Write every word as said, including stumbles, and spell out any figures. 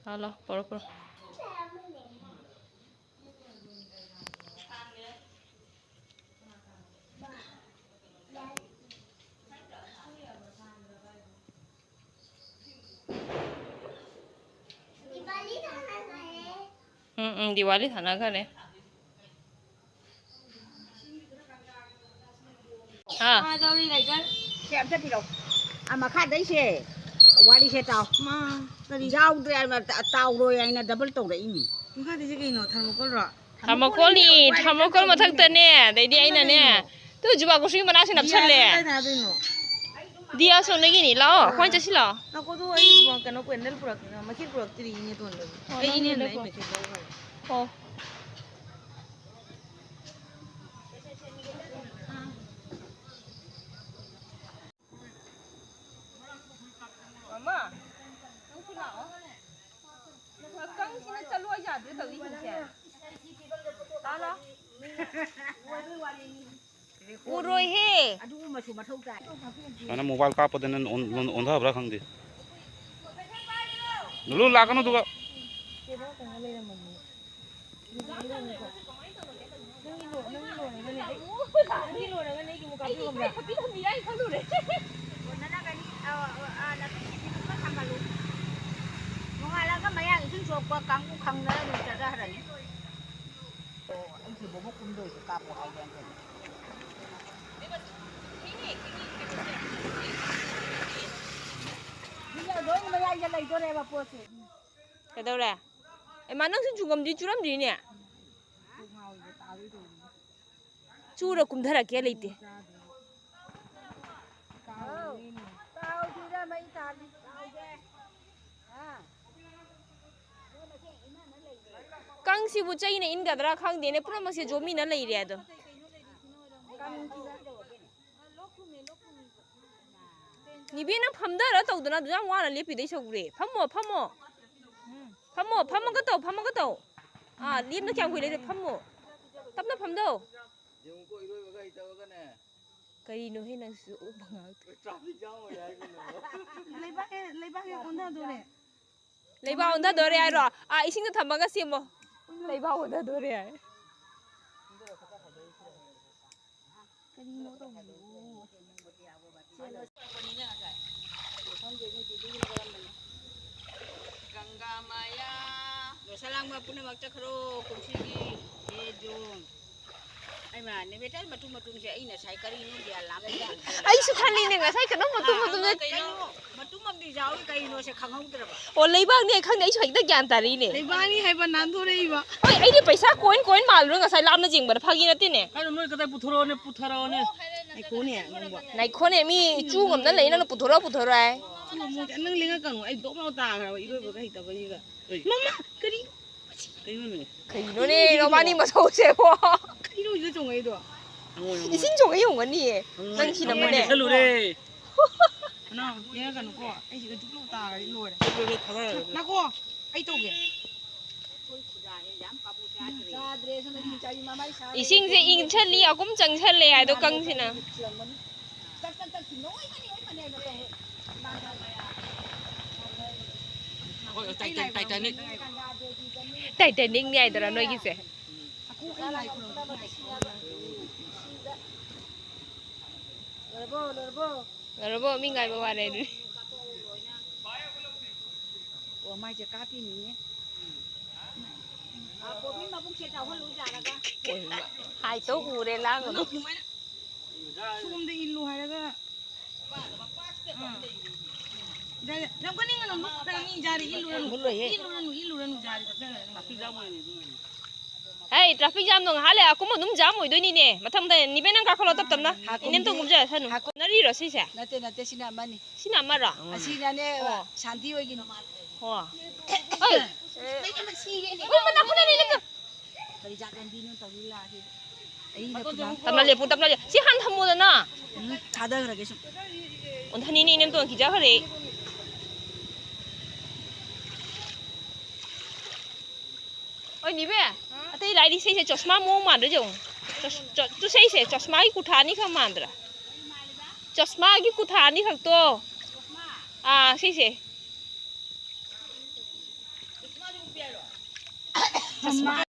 ꯂꯥꯛꯑꯣ, ꯂꯥꯛꯑꯣ, ꯄꯨꯔꯛꯑꯣ, ꯄꯨꯔꯛꯑꯣ꯫ ꯎꯝ, ꯎꯝ, ꯗꯤꯋꯥꯂꯤ ꯊꯥꯅꯈꯔꯦ꯫ ꯍꯥ? ꯃꯥ ꯂꯧꯔꯤ ꯂꯩꯗꯣꯏ꯫ ꯁꯦ ꯑꯝꯇ ꯄꯤꯔꯛꯎ꯫ ꯑꯥ, ꯃꯈꯥꯗꯩꯁꯦ꯫ ꯋꯥꯔꯤꯁꯦ ꯇꯥꯎ꯫ ꯃꯥ ꯀꯔꯤ? ꯌꯥꯎꯗ꯭ꯔꯦ ꯍꯥꯏꯅ ꯇ-, ꯇꯥꯎꯔꯣꯏ ꯍꯥꯏꯅ ꯗꯕꯜ ꯇꯧꯔꯛꯏꯅꯤ꯫ ꯃꯈꯥꯗꯩꯁꯦ ꯀꯩꯅꯣ? ꯊꯔꯃꯣꯀꯣꯜꯔꯣ? ꯊꯔꯃꯣꯀꯣꯜꯅꯤ, ꯊꯔꯃꯣꯀꯣꯜ ꯃꯊꯛꯇꯅꯦ꯫ ꯑꯗꯩꯗꯤ ꯀꯩꯅꯣ ꯑꯩꯅꯅꯦ, ꯀꯩꯅꯣ? ꯇꯨ ꯖꯨꯕꯥꯀꯨꯁꯨꯝꯒꯤ ꯃꯅꯥꯁꯦ ꯗꯤꯌꯥꯁꯦ ꯅꯞꯁꯜꯂꯦ꯫ ꯀꯗꯥꯏ ꯊꯥꯗꯣꯏꯅꯣ? ꯗꯤꯌꯥ ꯁꯣꯝꯗꯒꯤꯅꯤ꯫ ꯂꯥꯛꯑꯣ, ꯑꯩꯈꯣꯏ ꯆꯠꯁꯤ ꯂꯥꯛꯑꯣ꯫ ꯉꯥꯏꯈꯣ, ꯑꯗꯨ ꯑꯩ ꯀꯩꯅꯣ, ꯀꯦꯟꯗꯜ ꯄꯨꯔꯛ-, ꯃꯩꯈꯦꯠ ꯄꯨꯔꯛꯇ꯭ꯔꯤ, ꯏꯅꯦ ꯇꯣꯟꯕꯒꯤ꯫ ꯑꯣ, ꯑꯩ ꯅꯪ ꯏꯅꯦꯅ ꯂꯩꯀꯣ꯫ ꯑꯩ ꯃꯩꯈꯦꯠ ꯂꯧꯈ꯭ꯔꯦ꯫ ꯑꯣ꯫ ꯃꯃꯥ, ꯅꯪꯁꯨ ꯂꯥꯛꯑꯣ꯫ ꯀꯥꯡꯁꯤꯅ ꯆꯠꯂꯣ ꯌꯥꯗ꯭ꯔꯦ ꯇꯧꯔꯤꯁꯤꯡꯁꯦ꯫ ꯂꯥꯛꯑꯣ, ꯂꯥꯛꯑꯣ꯫ ꯎꯔꯣꯏꯍꯦ꯫ ꯑꯗꯨꯒꯨꯝꯕꯁꯨ ꯃꯊꯧ ꯇꯥꯏ꯫ ꯁꯨꯃꯥꯏꯅ ꯃꯣꯕꯥꯏꯜ ꯀꯥꯞꯄꯗꯅ ꯑꯣꯟ-, ꯑꯣꯟ-, ꯑꯣꯟꯊꯕ꯭ꯔꯥ ꯈꯪꯗꯦ꯫ ꯂꯨꯂꯨ ꯂꯥꯛꯀꯅꯨ ꯑꯗꯨꯒ꯫ ꯅꯪꯒꯤ ꯂꯣꯏꯔꯒꯅꯦ ꯑꯩꯒꯤ ꯑꯃꯨꯛ ꯀꯥꯞꯄꯤꯔꯣ꯫ ꯅꯅꯥꯒꯅꯤ, ꯑ, ꯑ, ꯑ, ꯅꯥꯄꯤ ꯁꯤꯡꯕꯤꯗꯨꯒ ꯊꯝꯕꯥꯜꯂꯨ꯫ ꯅꯣꯡꯉꯥꯜꯂꯒ ꯃꯌꯥꯡ ꯏꯁꯤꯡ ꯁꯣꯛꯄ ꯀꯥꯡꯕꯨ ꯈꯪꯗꯅ ꯑꯗꯨꯝ ꯆꯠꯆꯈ꯭ꯔꯅꯤ꯫ ꯑꯣ, ꯑꯩꯁꯦ ꯕꯣꯕꯣꯛ ꯀꯨꯝꯗꯣꯏꯁꯦ ꯀꯥꯞꯄꯣ ꯍꯥꯏꯒꯦ ꯍꯥꯏꯅ ꯇꯧꯕ꯫ ꯃꯤ ꯂꯣꯏ ꯃꯌꯥꯏꯗ ꯂꯩꯗꯣꯔꯦꯕ ꯄꯣꯠꯁꯦ꯫ ꯀꯩꯗꯧꯔꯦ? ꯑꯦ, ꯃꯥ, ꯅꯪꯁꯨ ꯆꯨꯒꯝꯗꯤ ꯆꯨꯔꯝꯗ꯭ꯔꯤꯅꯦ꯫ ꯀꯣꯛ ꯉꯥꯎꯔꯤꯕ ꯇꯥꯗꯣꯏ ꯇꯧꯔꯤꯁꯦ꯫ ꯆꯨꯔ ꯀꯨꯝꯊꯔꯛꯀꯦ ꯂꯩꯇꯦ꯫ ꯇꯥꯎꯗꯦꯅꯦ꯫ ꯇꯥꯎꯗꯦꯅ ꯃꯩ ꯊꯥꯜꯂꯤ꯫ ꯇꯥꯎꯗꯦ꯫ ꯍꯥ? ꯀꯥꯡꯁꯤꯕꯨ ꯆꯩꯅ ꯏꯟꯒꯗ꯭ꯔꯥ ꯈꯪꯗꯦꯅꯦ, ꯄꯨꯝꯅꯃꯛꯁꯦ ꯖꯣꯃꯤꯅ ꯂꯩꯔꯦ ꯑꯗꯣ꯫ ꯀꯥꯡꯁꯤꯗ꯫ ꯅꯤꯕꯦꯅ ꯐꯝꯗꯔ ꯇꯧꯗꯅ ꯑꯗꯨ ꯌꯥꯝ ꯋꯥꯅ ꯂꯦꯞꯄꯤꯗꯩ ꯁꯧꯒ꯭ꯔꯦ꯫ ꯐꯝꯃꯣ, ꯐꯝꯃꯣ꯫ ꯐꯝꯃꯣ, ꯐꯝꯃꯒ ꯇꯧ, ꯐꯝꯃꯒ ꯇꯧ꯫ ꯑꯥ, ꯂꯦꯞꯅ ꯀꯌꯥꯝ ꯀꯨꯏ ꯂꯩꯗꯣꯏ? ꯐꯝꯃꯣ꯫ ꯇꯞꯅ ꯐꯝꯗꯧ꯫ ꯌꯦꯡꯉꯨꯀꯣ, ꯏꯔꯣꯏꯕꯒ ꯍꯩꯇꯕꯒꯅꯦ꯫ ꯀꯔꯤꯅꯣꯍꯦ ꯅꯪꯁꯨ ꯑꯣꯛꯄ ꯉꯥꯛꯇ꯫ ꯇ꯭ꯔꯥꯐꯤꯛ ꯖꯥꯝ ꯑꯣꯏꯔꯦ ꯍꯥꯏꯒꯨꯝꯗꯅ꯫ ꯂꯩꯕꯥꯛ ꯍꯦꯛ, ꯂꯩꯕꯥꯛ ꯍꯦꯛ ꯑꯣꯟꯊꯗꯣꯔꯦ꯫ ꯂꯩꯕꯥꯛ ꯑꯣꯟꯊꯗꯣꯔꯦ ꯍꯥꯏꯔꯣ? ꯑꯥ, ꯏꯁꯤꯡꯗ ꯊꯝꯃꯒ ꯁꯦꯝꯃꯣ꯫ ꯂꯩꯕꯥꯛ ꯑꯣꯟꯊꯗꯣꯔꯦ ꯍꯥꯏ꯫ ꯒꯪꯒꯥ ꯃꯥꯌꯥ꯫ ꯂꯣꯏꯁꯜ ꯂꯥꯡꯕ ꯄꯨꯝꯅꯃꯛ ꯆꯠꯈ꯭ꯔꯣ ꯀꯨꯝꯁꯤꯒꯤ꯫ ꯍꯦ ꯖꯣꯡ꯫ ꯑꯩꯃꯥ, ꯅꯦꯕꯦꯇꯥꯏ ꯃꯇꯨꯝ ꯃꯇꯨꯝꯁꯦ ꯑꯩ ꯉꯁꯥꯏ ꯀꯔꯤꯅꯣ ꯒ꯭ꯌꯥꯟ ꯂꯥꯝꯗꯦ꯫ ꯑꯩꯁꯨ ꯈꯜꯂꯤꯅꯦ ꯉꯁꯥꯏ ꯀꯩꯅꯣꯝ ꯃꯇꯨꯝ ꯑꯥ, ꯃꯇꯨꯝ ꯑꯃ ꯀꯩꯅꯣ ꯃꯇꯨꯝ ꯑꯃꯗꯤ ꯌꯥꯎꯏ, ꯀꯩꯅꯣꯁꯦ ꯈꯪꯍꯧꯗ꯭ꯔꯕ꯫ ꯑꯣ, ꯂꯩꯕꯥꯛꯅꯦ ꯈꯪꯗꯦ, ꯑꯩꯁꯨ ꯍꯦꯛꯇ ꯒ꯭ꯌꯥꯟ ꯇꯥꯔꯛꯏꯅꯦ꯫ ꯂꯩꯕꯥꯛꯅꯤ ꯍꯥꯏꯕ ꯅꯥꯟꯊꯣꯔꯛꯏꯕ꯫ ꯍꯣꯏ, ꯑꯩꯗꯤ ꯄꯩꯁꯥ ꯀꯣꯏꯟ ꯀꯣꯏꯟ ꯃꯥꯜꯂꯨꯔꯦ ꯉꯁꯥꯏ ꯂꯥꯞꯅ ꯌꯦꯡꯕꯗ, ꯐꯥꯒꯤ ꯅꯠꯇꯦꯅꯦ꯫ ꯀꯩꯅꯣ ꯅꯣꯏ ꯀꯗꯥꯏ ꯄꯨꯊꯣꯔꯛꯑꯣꯅꯦ, ꯄꯨꯊꯔꯛꯑꯣꯅꯦ꯫ ꯉꯥꯏꯈꯣꯅꯦ, ꯅꯪꯕꯣ꯫ ꯉꯥꯏꯈꯣꯅꯦ, ꯃꯤ ꯆꯨ ꯉꯝꯅ ꯂꯩ, ꯅꯪꯅ ꯄꯨꯊꯣꯔꯛꯑꯣ, ꯄꯨꯊꯣꯔꯛꯑꯣ ꯍꯥꯏ꯫ ꯆꯨ ꯑꯃꯨꯛ ꯅꯪ ꯂꯦꯡꯉꯛꯀꯅꯨ, ꯑꯩ ꯗꯣꯛ ꯂꯥꯎ ꯇꯥꯈ꯭ꯔꯕ ꯏꯔꯣꯏꯕꯒ ꯍꯩꯇꯕꯁꯤꯒ꯫ ꯃꯃꯥ, ꯀꯔꯤ? ꯀꯩꯅꯣꯅꯦ? ꯀꯩꯅꯣꯅꯦ, ꯅꯕꯥꯅꯤ ꯃꯊꯧꯁꯦꯕꯣ꯫ ꯀꯩꯅꯣ ꯁꯤꯗ ꯆꯣꯡꯉꯛꯏꯗꯣ? ꯍꯪꯉꯣꯏ, ꯍꯪꯉꯣꯏ꯫ ꯏꯁꯤꯡ ꯆꯣꯡꯉꯛꯏ ꯑꯣꯏꯔꯝꯒꯅꯤꯌꯦ꯫ ꯍꯪꯉꯣꯏ, ꯅꯪ ꯁꯤꯅ ꯍꯪꯉꯣꯏ ꯑꯃꯅꯦ꯫ ꯅꯦꯠꯁꯜꯂꯨꯔꯦ꯫ ꯅꯅꯥꯎ, ꯌꯦꯡꯉꯛꯀꯅꯨꯀꯣ꯫ ꯑꯩ ꯁꯤꯗ ꯖꯨꯛ ꯂꯥꯎ ꯇꯥꯔꯒꯗꯤ ꯂꯣꯏꯔꯦ꯫ ꯆꯠꯂꯨꯔꯦ, ꯊꯥꯗꯔꯒ꯫ ꯅꯥꯀꯣ, ꯑꯩ ꯇꯧꯒꯦ꯫ ꯏꯁꯤꯡꯁꯦ ꯏꯪꯁꯜꯂꯤ, ꯑꯒꯨꯝ ꯆꯪꯁꯜꯂꯦ ꯍꯥꯏꯗꯣ ꯀꯪꯁꯤꯅ꯫ ꯍꯣꯏ, ꯇꯥꯏ-, ꯇꯥꯏ-, ꯇꯥꯏꯇꯥꯅꯤꯛ꯫ ꯇꯥꯏꯇꯥꯅꯤꯛꯅꯤ ꯍꯥꯏꯗꯣꯏꯔꯥ ꯅꯣꯏꯒꯤꯁꯦ? ꯂꯣꯏꯔꯕꯣ, ꯂꯣꯏꯔꯕꯣ? ꯂꯣꯏꯔꯕꯣ? ꯃꯤ ꯉꯥꯏꯕ ꯋꯥꯔꯦ ꯑꯗꯨꯗꯤ꯫ ꯑꯣ, ꯃꯥꯏꯁꯦ ꯀꯥꯞꯄꯤꯅꯤꯅꯦ꯫ ꯍꯥꯏꯇꯣ ꯎꯔꯦ, ꯂꯥꯡꯒꯅꯨ꯫ ꯁꯣꯝꯗ ꯏꯜꯂꯨ ꯍꯥꯏꯔꯒ꯫ ꯑꯥ꯫ ꯌꯥꯔꯦ, ꯌꯥꯝ ꯀꯟꯅ ꯏꯜꯂꯨꯅꯨ, ꯃꯤ ꯌꯥꯔꯦ, ꯏꯜꯂꯨꯔꯅꯨ꯫ ꯃꯨꯜꯂꯣꯏꯍꯦ꯫ ꯏꯜꯂꯨꯔꯅꯨ, ꯏꯜꯂꯨꯔꯅꯨ, ꯌꯥꯔꯦ, ꯆꯠꯆꯔꯅꯤ꯫ ꯍꯦ, ꯇ꯭ꯔꯥꯐꯤꯛ ꯖꯥꯝꯗꯣ ꯉꯥꯏꯍꯥꯛ ꯂꯩꯔ ꯑꯀꯨꯝ ꯑꯗꯨꯝ ꯖꯥꯝ ꯑꯣꯏꯗꯣꯏꯅꯤꯅꯦ꯫ ꯃꯊꯪꯗ ꯅꯤꯕꯦ ꯅꯪ ꯀꯥꯈꯠꯂꯣ ꯇꯞ ꯇꯞꯅ꯫ ꯍꯥꯀꯨꯝꯗꯤ ꯏꯅꯦꯝꯇꯣꯟ ꯀꯨꯝꯖꯔꯁꯅꯨ꯫ ꯍꯥꯀꯨꯝ ꯅꯔꯤꯔꯣ ꯁꯤꯁꯦ? ꯅꯠꯇꯦ, ꯅꯠꯇꯦ, ꯁꯤꯅ ꯑꯃꯅꯤ꯫ ꯁꯤꯅ ꯑꯃꯔꯣ? ꯑꯁꯤꯅꯅꯦ, ꯑꯣ꯫ ꯁꯥꯟꯇꯤ ꯑꯣꯏꯒꯤꯅꯤ꯫ ꯑꯣ꯫ ꯑꯩ꯫ ꯑꯣ, ꯃꯅꯥ ꯈꯨꯅ ꯂꯩ ꯅꯠꯇ꯭ꯔꯣ? ꯀꯔꯤ ꯖꯥꯠ ꯂꯝꯕꯤꯅꯣ ꯇꯧꯔꯤ ꯂꯥꯛꯑꯗꯤ? ꯑꯩꯅ ꯈꯨꯗꯥꯡ ꯇꯞꯅ ꯂꯦꯞꯄꯨ, ꯇꯞꯅ ꯂꯦꯞ-, ꯁꯤ ꯍꯥꯟꯅ ꯊꯝꯃꯣꯗꯅ꯫ ꯎꯝ, ꯊꯥꯗꯈ꯭ꯔꯒꯦ ꯁꯨꯝ꯫ ꯑꯣꯟꯊꯅꯤꯅꯦ, ꯏꯅꯦꯝꯇꯣꯟ ꯀꯤꯖꯈ꯭ꯔꯦ꯫ ꯑꯣꯏ, ꯅꯤꯕꯦ, ꯑꯇꯩ ꯂꯥꯏꯔꯤ ꯏꯁꯩꯁꯦ ꯆꯣꯁꯃꯥ ꯃꯑꯣꯡ ꯃꯥꯟꯗ꯭ꯔꯥ ꯌꯦꯡꯉꯨ꯫ ꯆꯣꯁ-, ꯆꯣ-, ꯇꯨ ꯏꯁꯩꯁꯦ ꯆꯣꯁꯃꯥꯒꯤ ꯀꯨꯊꯥ ꯑꯅꯤꯈꯛ ꯃꯥꯟꯗ꯭ꯔꯥ? ꯆꯣꯁꯃꯥꯒꯤ ꯀꯨꯊꯥ ꯑꯅꯤꯈꯛꯇꯣ꯫ ꯑꯥ, ꯁꯤꯁꯦ꯫ ꯊꯝꯃ